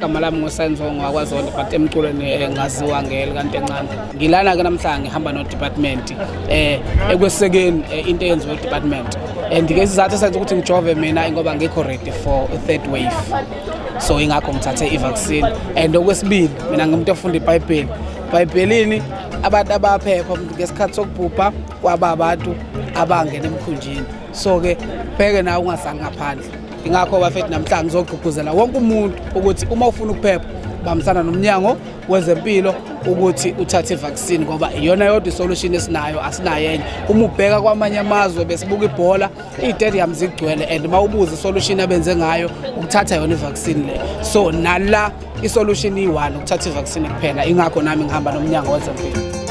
Igama lami nguSenzo ngwakwaZondo, but emculweni ngaziwa ngelikaNtencane. Ngilana ke namhlanje ngihamba no department ekwesekeni into eyenziwe department. And ke isizathu esenza ukuthi ngijove mina ngoba ngikho ready for a third wave. So ingakho ngithathe i-vaccine. And okwesibili, mina ngumuntu ofunda iBhayibheli. Bhayibhelini abantu abaphepha ngesikhathi sokubhubha kwaba abantu abangena emkhunjini. So ke bheke nawe ungasali ngaphandle. Ingakho bafethu namhlanje ngizogqugquzela wonke umuntu ukuthi uma ufuna ukuphepha, bambisana nomnyango wezempilo ukuthi uthathe i-vaccine, ngoba iyona yodwa isolution esinayo, asinayo enye. Uma ubheka kwamanye amazwe, besibuka ibhola, iy'stadium zigcwele, and uma ubuza isolution abenze ngayo ukuthatha yona i-vaccine le. So nala isolution iyi-one, ukuthatha i-vaccine kuphela. Ingakho nami ngihamba nomnyango wezempilo.